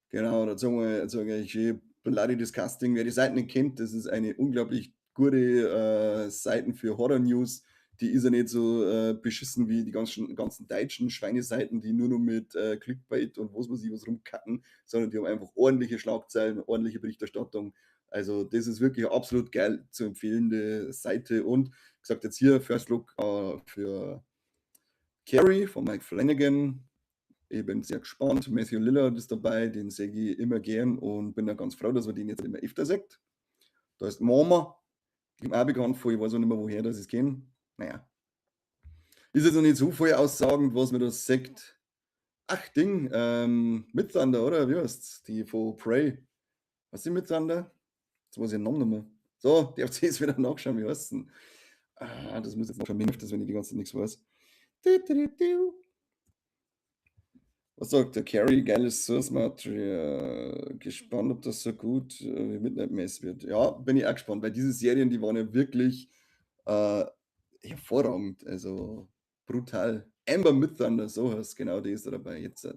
Genau, da sagen wir, sage ich, Bloody Disgusting. Wer die Seiten nicht kennt, das ist eine unglaublich gute Seiten für Horror News. Die ist ja nicht so beschissen wie die ganzen deutschen Schweineseiten, die nur noch mit Clickbait und was weiß ich was rumkacken, sondern die haben einfach ordentliche Schlagzeilen, ordentliche Berichterstattung. Also das ist wirklich eine absolut geil zu empfehlende Seite. Und wie gesagt, jetzt hier First Look für Carrie von Mike Flanagan. Ich bin sehr gespannt. Matthew Lillard ist dabei, den sehe ich immer gern und bin da ganz froh, dass man den jetzt immer öfter sieht. Da ist Mama, die mir auch bekannt vor, ich weiß auch nicht mehr, woher das ich kenne. Naja. Ist jetzt noch nicht so viel aussagend, was man da sieht. Ach, Ding, Midthunder, oder? Wie heißt's? Die von Prey. Was ist die Midthunder? Jetzt weiß ich den Namen nicht mehr. So, die FC ist wieder nachschauen, wie heißt's denn? Ah, das muss jetzt nachschauen, mir hilft das, wenn ich die ganze Zeit nichts weiß. Du, du, du, du. Was sagt der Carrie? Geiles Source Material. Gespannt, ob das so gut wie Midnight Mass wird. Ja, bin ich auch gespannt, weil diese Serien, die waren ja wirklich hervorragend, also brutal. Amber Midthunder, so heißt genau, die ist da dabei jetzt.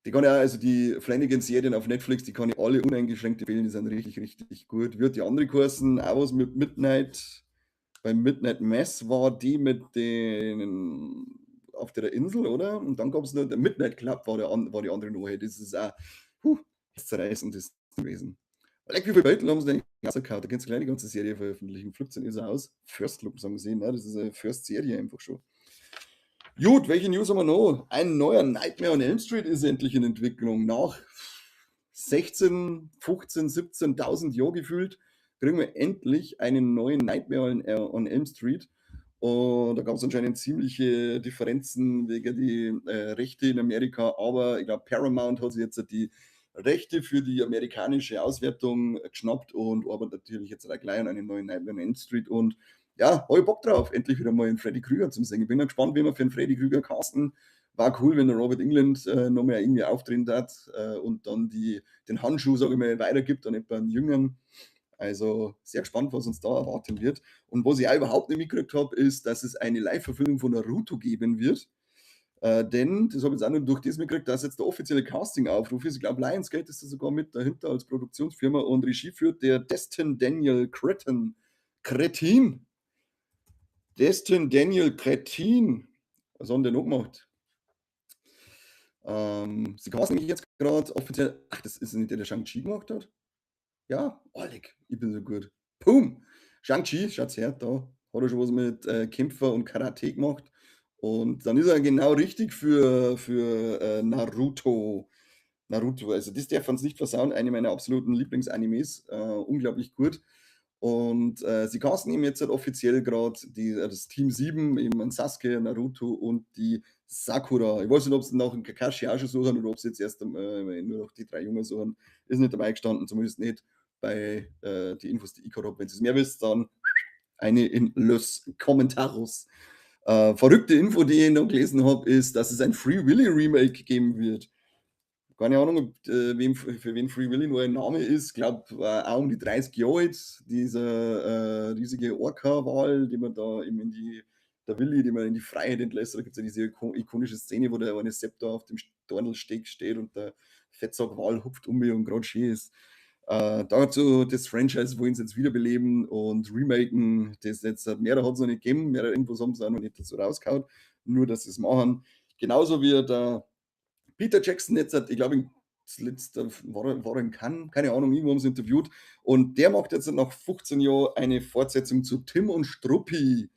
Die kann ich auch, also die Flanagan-Serien auf Netflix, die kann ich alle uneingeschränkt empfehlen, die sind richtig, richtig gut. Wird die andere geheißen, auch was mit Midnight, Bei Midnight Mass war die mit den auf der Insel, oder? Und dann gab es noch der Midnight Club war die andere noch. Das ist auch huh, zerreißend das gewesen. Leck, wie viele Beutel haben sie denn rausgehauen? Da kannst du gleich die ganze Serie veröffentlichen. 15 ist er aus. First Look, sagen sie, ne? Das ist eine First Serie einfach schon. Gut, welche News haben wir noch? Ein neuer Nightmare on Elm Street ist endlich in Entwicklung. Nach 16, 15, 17.000 Jahren gefühlt kriegen wir endlich einen neuen Nightmare on Elm Street. Und da gab es anscheinend ziemliche Differenzen wegen die Rechte in Amerika. Aber ich glaube, Paramount hat sich jetzt die Rechte für die amerikanische Auswertung geschnappt und arbeitet natürlich jetzt auch gleich an einem neuen Nightmare on Elm Street. Und ja, habe ich Bock drauf, endlich wieder mal einen Freddy Krüger zu sehen. Ich bin ja gespannt, wie wir für einen Freddy Krüger casten. War cool, wenn der Robert Englund nochmal irgendwie auftreten hat und dann den Handschuh, sage ich mal, weitergibt an jemanden Jüngeren. Also sehr gespannt, was uns da erwarten wird. Und was ich auch überhaupt nicht mitgekriegt habe, ist, dass es eine Live-Verfilmung von Naruto geben wird. Denn, das habe ich jetzt auch nur durch das mitgekriegt, dass jetzt der offizielle Casting-Aufruf ist. Ich glaube, Lionsgate ist da sogar mit dahinter als Produktionsfirma und Regie führt der Destin Daniel Cretton. Cretin. Destin Daniel Cretin. Was haben der noch gemacht? Sie casten jetzt gerade offiziell. Ach, das ist nicht der, der Shang-Chi gemacht hat? Ja, oh, leck, ich bin so gut. Pum! Shang-Chi, schaut's her, da hat er schon was mit Kämpfer und Karate gemacht. Und dann ist er genau richtig für Naruto. Naruto, also das darf uns nicht versauen, eine meiner absoluten Lieblingsanimes, unglaublich gut. Und sie casten ihm jetzt halt offiziell gerade das Team 7, eben an Sasuke, Naruto und die Sakura. Ich weiß nicht, ob sie nach dem Kakashi auch schon suchen oder ob sie jetzt erst nur noch die drei Jungen suchen. Ist nicht dabei gestanden, zumindest nicht bei die Infos, die ich gerade habe. Wenn ihr es mehr wisst, dann eine in los Kommentarus. Verrückte Info, die ich noch gelesen habe, ist, dass es ein Free Willy Remake geben wird. Keine Ahnung, für wen Free Willy nur ein Name ist. Ich glaube, auch um die 30 Jahre alt. Dieser riesige Orca-Wal, die man da eben in die, der Willy, die man in die Freiheit entlässt. Da gibt es ja diese ikonische Szene, wo der eine Sepp da auf dem Dornelsteg steht und der Fettsack-Wal hupft um mich und gerade schön ist. Dazu das Franchise wollen sie jetzt wiederbeleben und remaken. Das jetzt mehrere hat es noch nicht gegeben, mehrere Infos haben sie auch noch nicht dazu rausgehauen. Nur, dass sie es machen. Genauso wie der Peter Jackson jetzt hat, ich glaube, zuletzt war er in Cannes, keine Ahnung, irgendwo haben sie interviewt. Und der macht jetzt nach 15 Jahren eine Fortsetzung zu Tim und Struppi.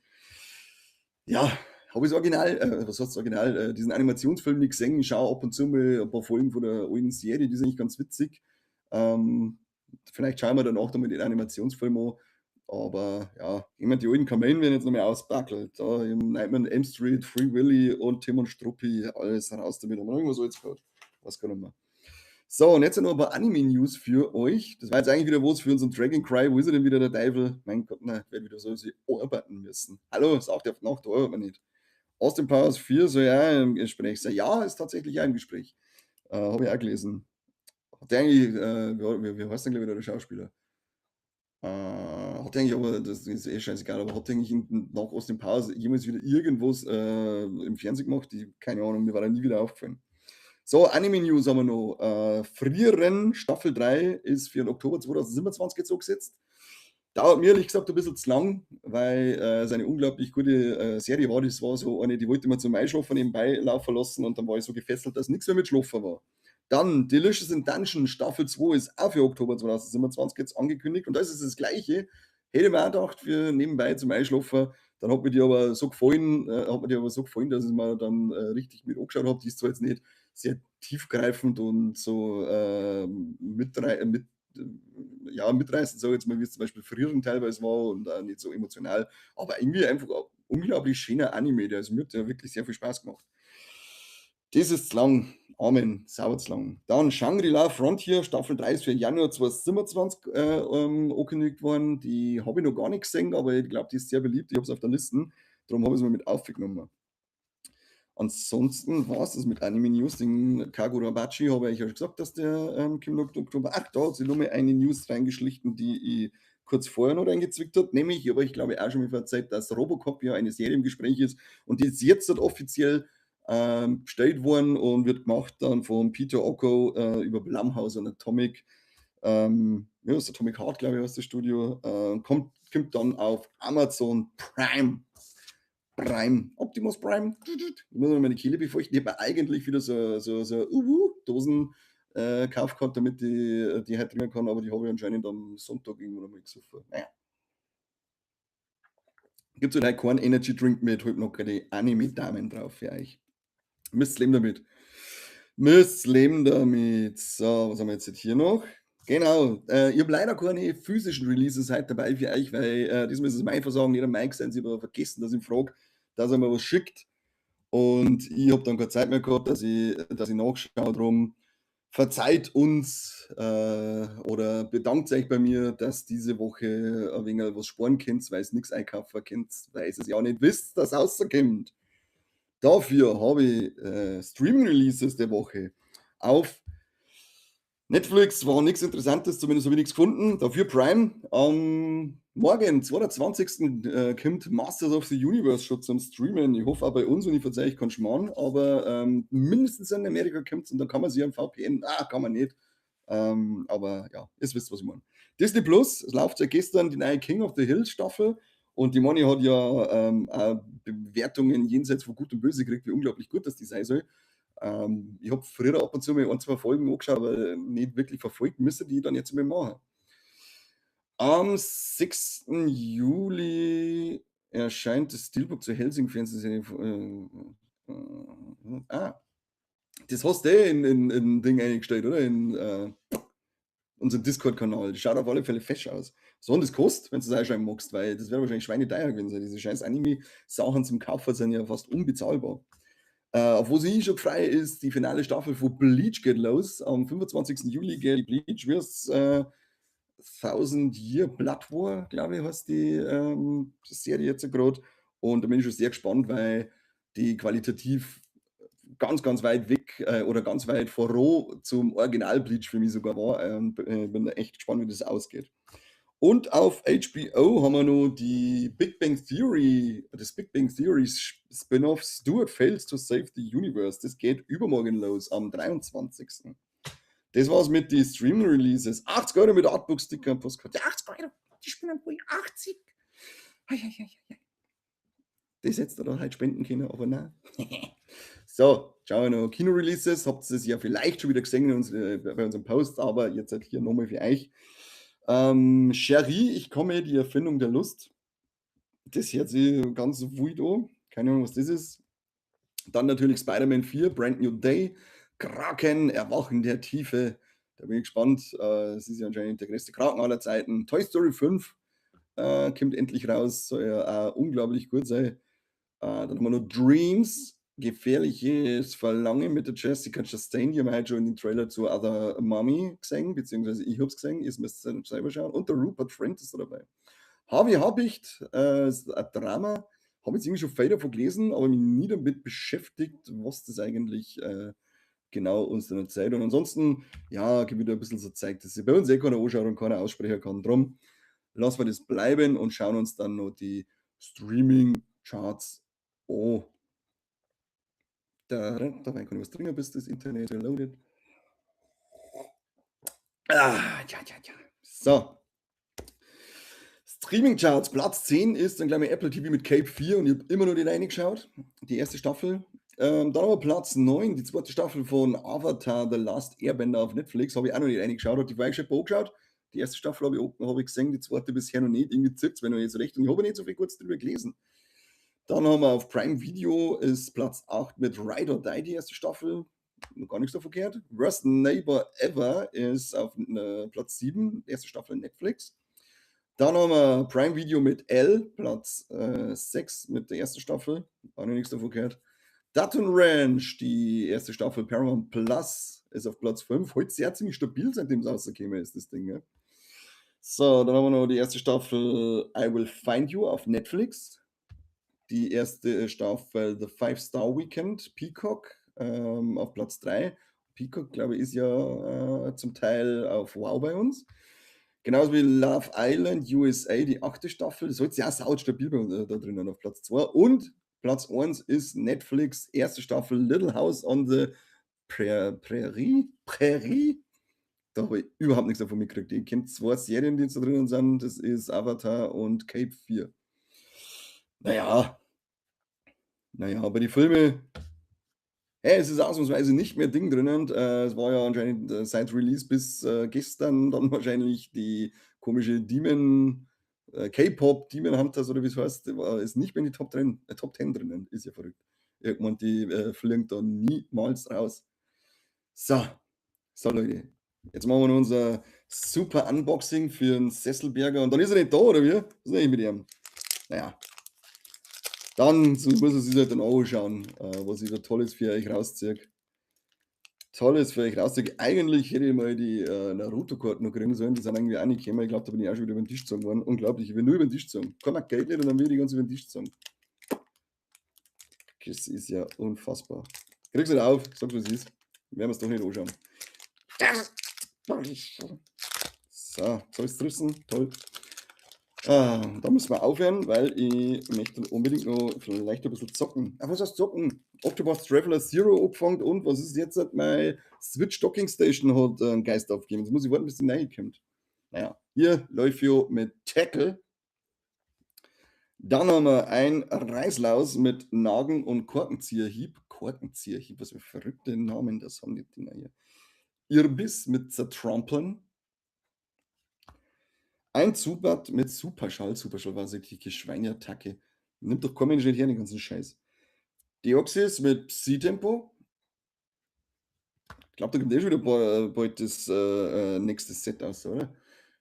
Ja, habe ich das Original, was heißt das Original, diesen Animationsfilm nicht gesehen. Ich schaue ab und zu mal ein paar Folgen von der alten Serie, die sind eigentlich ganz witzig. Vielleicht schauen wir danach nochmal den Animationsfilm an. Aber ja, immer die alten Kamellen werden jetzt nochmal auspackelt. Da im Nightmare on Elm Street, Free Willy und Tim und Struppi, alles raus damit. Haben wir irgendwas so jetzt gehört? Was kann man. So, und jetzt noch ein paar Anime-News für euch. Das war jetzt eigentlich wieder was für unseren Dragon Cry. Wo ist er denn wieder, der Teufel? Mein Gott, nein, ich werde wieder so sie arbeiten müssen. Hallo, sagt auf Nacht, da arbeitet man nicht. Austin Powers 4 soll ja im Gespräch sein. Ja, ist tatsächlich auch im Gespräch. Habe ich auch gelesen. Hat der eigentlich, wie heißt denn, glaube ich, der Schauspieler? Hat eigentlich aber, das ist eh scheißegal, aber hat eigentlich nach Austin Powers jemals wieder irgendwas im Fernsehen gemacht? Ich, keine Ahnung, mir war da nie wieder aufgefallen. So, Anime News haben wir noch. Frieren Staffel 3 ist für den Oktober 2027 jetzt angesetzt. Dauert mir ehrlich gesagt ein bisschen zu lang, weil es eine unglaublich gute Serie war. Das war so eine, die wollte man zum Einschlafen nebenbei laufen lassen und dann war ich so gefesselt, dass nichts mehr mit Schlafen war. Dann Delicious in Dungeon Staffel 2 ist auch für Oktober 2027 jetzt angekündigt und da ist es das Gleiche. Hätte ich mir auch gedacht, für nebenbei zum Einschlafen. Dann hat mir die aber so gefallen, dass ich mir dann richtig mit angeschaut habe. Die ist zwar jetzt nicht sehr tiefgreifend und so mitreißend, sage ich jetzt mal, wie es zum Beispiel Frieren teilweise war und auch nicht so emotional, aber irgendwie einfach ein unglaublich schöner Anime, der also mir hat der wirklich sehr viel Spaß gemacht. Das ist zu lang. Amen, sauber zu lang. Dann Shangri-La Frontier, Staffel 3 ist für Januar 2027 angekündigt worden. Die habe ich noch gar nicht gesehen, aber ich glaube, die ist sehr beliebt. Ich habe es auf der Liste, darum habe ich es mal mit aufgenommen. Ansonsten war es das mit Anime News. Den Kagurabachi habe ich ja schon gesagt, dass der kommt noch Oktober. Ach, da hat sich noch mal eine News reingeschlichen, die ich kurz vorher noch reingezwickt habe. Nämlich, aber ich glaube auch schon mal verzeiht, dass Robocop ja eine Serie im Gespräch ist und die ist jetzt halt offiziell bestellt worden und wird gemacht dann von Peter Ocko über Blumhouse und Atomic. Ja, das ist Atomic Heart, glaube ich, heißt das Studio. Kommt Kommt dann auf Amazon Prime. Prime. Optimus Prime. Ich muss noch meine Kehle befeuchten. Ich habe mir eigentlich wieder so Dosen gekauft gehabt, damit ich die heute trinken kann, aber die habe ich anscheinend am Sonntag irgendwann einmal gesoffen. Naja. Gibt es halt keinen Energy Drink mit halbnackte Anime-Damen drauf für euch. Müsst leben damit. Müsst leben damit. So, was haben wir jetzt hier noch? Genau, ich habe leider keine physischen Releases heute dabei für euch, weil diesmal ist es mein Versagen, nicht mein sein. Ich habe vergessen, dass ich ihn frage, dass er mir was schickt. Und ich habe dann keine Zeit mehr gehabt, dass ich nachschaue. Drum verzeiht uns oder bedankt euch bei mir, dass diese Woche ein wenig was sparen könnt, weil es nichts einkaufen könnt, weil es ja nicht wisst, dass rauskommt. Dafür habe ich Streaming-Releases der Woche. Auf Netflix war nichts Interessantes, zumindest habe ich nichts gefunden. Dafür Prime. Am morgen, 22. Kommt Masters of the Universe schon zum Streamen. Ich hoffe auch bei uns und ich verzeihe euch keinen Schmarrn, aber mindestens in Amerika kommt es und dann kann man sich am VPN, ah, kann man nicht. Aber ja, ihr wisst, was ich meine. Disney Plus, es läuft seit gestern die neue King of the Hill Staffel und die Moni hat ja Bewertungen jenseits von Gut und Böse gekriegt, wie unglaublich gut das die sein soll. Ich habe früher ab und zu mal ein, zwei Folgen angeschaut, aber nicht wirklich verfolgt, müsste die dann jetzt mal machen. Am 6. Juli erscheint das Steelbook zur Hellsing Fernsehserie. Ah, das hast du eh in Ding eingestellt, oder? In unseren Discord-Kanal. Das schaut auf alle Fälle fesch aus. So und das kostet, wenn du das einschauen magst, weil das wäre wahrscheinlich schweineteuer gewesen sein. Diese scheiß Anime-Sachen zum Kaufen sind ja fast unbezahlbar. Auf was ich schon frei ist, die finale Staffel von Bleach geht los. Am 25. Juli geht Bleach, wirst Thousand Year Blood War, glaube ich, heißt die Serie jetzt gerade. Und da bin ich schon sehr gespannt, weil die qualitativ ganz, ganz weit weg oder ganz weit voran zum Original Bleach für mich sogar war. Bin da echt gespannt, wie das ausgeht. Und auf HBO haben wir noch die Big Bang Theory, das Big Bang Theory Spin-off Stuart Fails to Save the Universe. Das geht übermorgen los, am 23. Das war's mit den Streaming Releases. 80 € mit Artbook-Sticker und Postkarte. 80 Euro! Die spinnen wohl 80! Ei, ei, ei, ei. Das hättest du da heute spenden können, aber nein. So, schauen wir noch Kino-Releases. Habt ihr es ja vielleicht schon wieder gesehen bei unserem Post, aber jetzt halt hier nochmal für euch. Chérie, ich komme, die Erfindung der Lust. Das hört sich ganz wild an. Keine Ahnung, was das ist. Dann natürlich Spider-Man 4, Brand New Day. Kraken, Erwachen der Tiefe. Da bin ich gespannt. Es ist ja anscheinend der größte Kraken aller Zeiten. Toy Story 5 kommt endlich raus. Soll ja auch unglaublich gut sein. Dann haben wir noch Dreams, gefährliches Verlangen mit der Jessica Chastain. Die haben wir heute schon in den Trailer zu Other Mommy gesehen, beziehungsweise ich hab's gesehen, ihr müsst es selber schauen. Und der Rupert Friend ist da dabei. Harvey Habicht ist ein Drama. Habe jetzt irgendwie schon viel davon gelesen, aber mich nie damit beschäftigt, was das eigentlich genau uns dann erzählt. Und ansonsten, ja, gibt wieder ein bisschen so zeigt, dass sich bei uns eh keiner anschaut und keiner aussprechen kann. Drum lassen wir das bleiben und schauen uns dann noch die Streaming-Charts an. Da kann ich was trinken, bis das Internet loadet. Ah, ja, ja, ja. So. Streaming Charts, Platz 10 ist dann gleich mal Apple TV mit Cape 4 und ich habe immer noch nicht reingeschaut. Die erste Staffel. Dann aber Platz 9, die zweite Staffel von Avatar The Last Airbender auf Netflix. Habe ich auch noch nicht reingeschaut. Hat die vorher schon angeschaut? Die erste Staffel hab ich gesehen, die zweite bisher noch nicht. Irgendwie zirkt's, wenn ich nicht so recht. Und ich habe nicht so viel kurz drüber gelesen. Dann haben wir auf Prime Video ist Platz 8 mit Ride or Die die erste Staffel. Noch gar nichts davon gehört. Worst Neighbor Ever ist auf Platz 7, erste Staffel Netflix. Dann haben wir Prime Video mit Elle, Platz 6 mit der ersten Staffel. Auch noch nichts davon gehört. Dutton Ranch, die erste Staffel Paramount Plus, ist auf Platz 5. Heute sehr ziemlich stabil, seitdem es rausgekommen ist, das Ding. Ja. So, dann haben wir noch die erste Staffel I Will Find You auf Netflix. Die erste Staffel The Five Star Weekend, Peacock, auf Platz 3. Peacock, glaube ich, ist ja zum Teil auf Wow bei uns. Genauso wie Love Island USA, die achte Staffel. Das ist ja auch stabil bei uns da drinnen auf Platz 2. Und Platz 1 ist Netflix, erste Staffel Little House on the Prairie. Prairie? Da habe ich überhaupt nichts davon mitgekriegt. Ich kenne zwei Serien, die jetzt da drinnen sind. Das ist Avatar und Cape 4. Naja. Naja, aber die Filme. Hey, es ist ausnahmsweise nicht mehr Ding drinnen. Es war ja anscheinend seit Release bis gestern dann wahrscheinlich die komische Demon, K-Pop Demon Hunters oder wie es heißt, ist nicht mehr in die Top 10 drinnen. Ist ja verrückt. Irgendwann die fliegen da niemals raus. So, so Leute. Jetzt machen wir noch unser super Unboxing für den Sesselberger und dann ist er nicht da, oder wie? Was ist eigentlich mit ihm? Naja. Dann muss er sich halt dann anschauen, was ich da Tolles für euch rausziehe. Tolles für euch rausziehe. Eigentlich hätte ich mal die Naruto-Karten noch kriegen sollen, die sind irgendwie auch nicht gekommen. Ich glaube, da bin ich auch schon wieder über den Tisch gezogen worden. Unglaublich, ich bin nur über den Tisch gezogen. Kein Geld nicht und dann will ich die ganze über den Tisch gezogen. Das ist ja unfassbar. Krieg's nicht auf, sag's, was es ist. Werden wir es doch nicht anschauen. So, jetzt hab ich's zerrissen. Toll. Ah, da müssen wir aufhören, weil ich möchte unbedingt noch vielleicht ein bisschen zocken. Ah, was heißt zocken? Octopath Traveler Zero angefangen und was ist jetzt? Meine Switch Docking Station hat einen Geist aufgegeben. Jetzt muss ich warten, bis die neue kommt. Naja, hier Leufio mit Tackle. Dann haben wir ein Reislaus mit Nagen und Korkenzieherhieb. Korkenzieherhieb, was für verrückte Namen das haben die Dinger hier. Irrbiss mit Zertrampeln. Ein Zubat mit Superschall. Superschall war wirklich Schweineattacke. Nimmt doch kein Mensch nicht her, den ganzen Scheiß. Deoxys mit Psi-Tempo. Ich glaube, da kommt eh schon wieder bald das nächste Set aus, oder?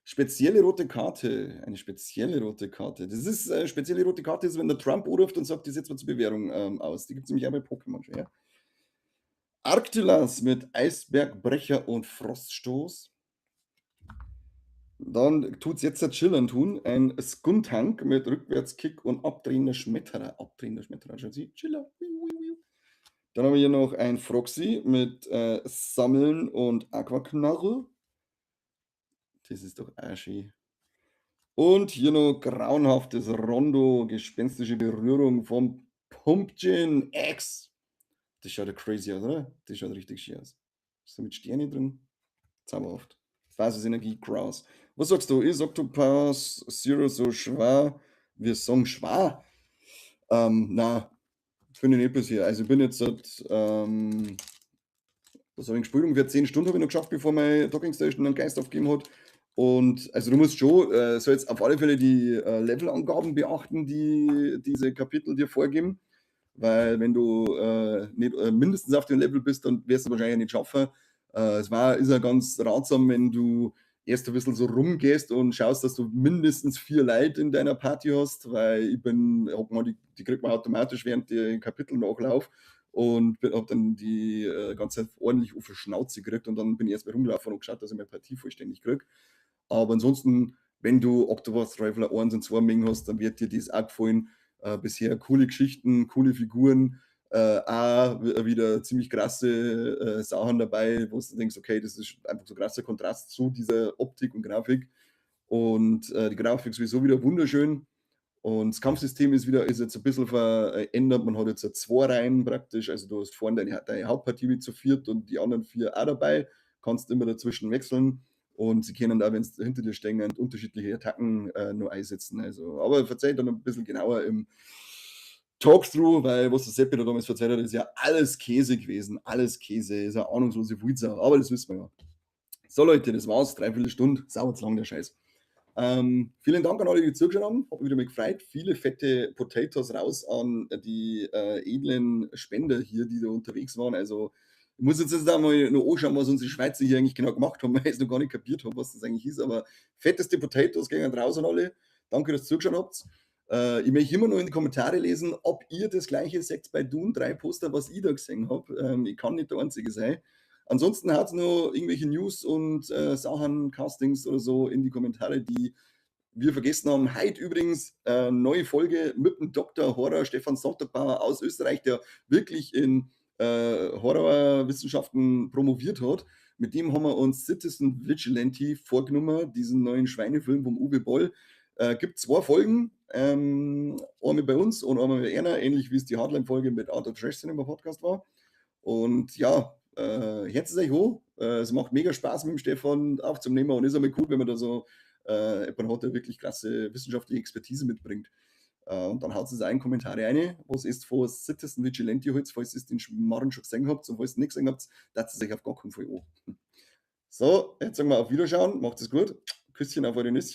Spezielle rote Karte. Eine spezielle rote Karte. Das ist spezielle rote Karte, ist, wenn der Trump anruft und sagt, die setzt wir zur Bewährung aus. Die gibt es nämlich auch bei Pokémon schon, ja? Arktilas mit Eisbergbrecher und Froststoß. Dann tut's jetzt der Chillern tun. Ein Skuntank mit Rückwärtskick und abdrehender Schmetterer. Abdrehender Schmetterer, schaut sie. Chiller. Dann haben wir hier noch ein Froxy mit Sammeln und Aquaknarre. Das ist doch auch schön. Und hier noch grauenhaftes Rondo, gespenstische Berührung vom Pumpkin X. Das schaut ja crazy aus, oder? Das schaut richtig schön aus. So mit Sterne drin. Zauberhaft. Basisenergie, Kraus. Was sagst du? Ist Octopath Zero so schwer? Wir sagen schwer. Na, finde ich nicht bisher. Also ich bin jetzt seit, was habe ich gespielt? Ungefähr 10 Stunden habe ich noch geschafft, bevor meine Docking Station einen Geist aufgegeben hat. Und also du musst schon, sollst auf alle Fälle die Levelangaben beachten, die diese Kapitel dir vorgeben. Weil wenn du nicht mindestens auf dem Level bist, dann wirst du wahrscheinlich nicht schaffen. Es ist ja ganz ratsam, wenn du erst ein bisschen so rumgehst und schaust, dass du mindestens 4 Leute in deiner Party hast, weil ich bin, hab mal die kriegt man automatisch während der Kapitel nachlauf und hab dann die ganze Zeit ordentlich auf die Schnauze gekriegt und dann bin ich erst mal rumgelaufen und geschaut, dass ich meine Partie vollständig krieg. Aber ansonsten, wenn du Octopath Traveler 1 und 2 Mengen hast, dann wird dir das auch gefallen. Bisher coole Geschichten, coole Figuren, auch wieder ziemlich krasse Sachen dabei, wo du denkst, okay, das ist einfach so krasser Kontrast zu dieser Optik und Grafik. Und die Grafik ist sowieso wieder wunderschön. Und das Kampfsystem ist jetzt ein bisschen verändert. Man hat jetzt 2 Reihen praktisch. Also du hast vorne deine Hauptpartie mit zu viert und die anderen 4 auch dabei. Kannst immer dazwischen wechseln. Und sie können da, wenn sie hinter dir stehen, unterschiedliche Attacken nur einsetzen. Also, aber verzeiht dann ein bisschen genauer im Talkthrough, weil was der Seppi da damals verzeiht hat, ist ja alles Käse gewesen. Alles Käse, ist ja ahnungslose Wulsau, aber das wissen wir ja. So Leute, das war's. 3/4 Stunde. Sauer zu lang der Scheiß. Vielen Dank an alle, die zugeschaut haben. Hab mich wieder mal gefreut. Viele fette Potatoes raus an die edlen Spender hier, die da unterwegs waren. Also ich muss jetzt einmal noch anschauen, was unsere Schweizer hier eigentlich genau gemacht haben, weil ich es noch gar nicht kapiert habe, was das eigentlich ist. Aber fetteste Potatoes gehen raus an alle. Danke, dass ihr zugeschaut habt. Ich möchte immer noch in die Kommentare lesen, ob ihr das gleiche seht bei Dune 3 Poster, was ich da gesehen hab. Ich kann nicht der Einzige sein. Ansonsten hat's noch irgendwelche News und Sachen, Castings oder so in die Kommentare, die wir vergessen haben. Heute übrigens neue Folge mit dem Doktor Horror Stefan Sonntagбauer aus Österreich, der wirklich in Horrorwissenschaften promoviert hat. Mit dem haben wir uns Citizen Vigilante vorgenommen, diesen neuen Schweinefilm vom Uwe Boll. Gibt 2 Folgen, einmal bei uns und einmal bei einer, ähnlich wie es die Hardline-Folge mit Art of Trash Cinema Podcast war. Und ja, Hört es euch an. Es macht mega Spaß, mit dem Stefan aufzunehmen und ist einmal cool, wenn man da so jemanden hat, der wirklich krasse wissenschaftliche Expertise mitbringt. Und dann haut es auch in Kommentare rein, was ist von Citizen Vigilante heute, falls ihr den Schmarrn schon gesehen habt und falls ihr nicht gesehen habt, dass es euch auf gar keinen Fall an. So, jetzt sagen wir auf Wiederschauen, macht es gut. Küsschen auf eure Nüsschen.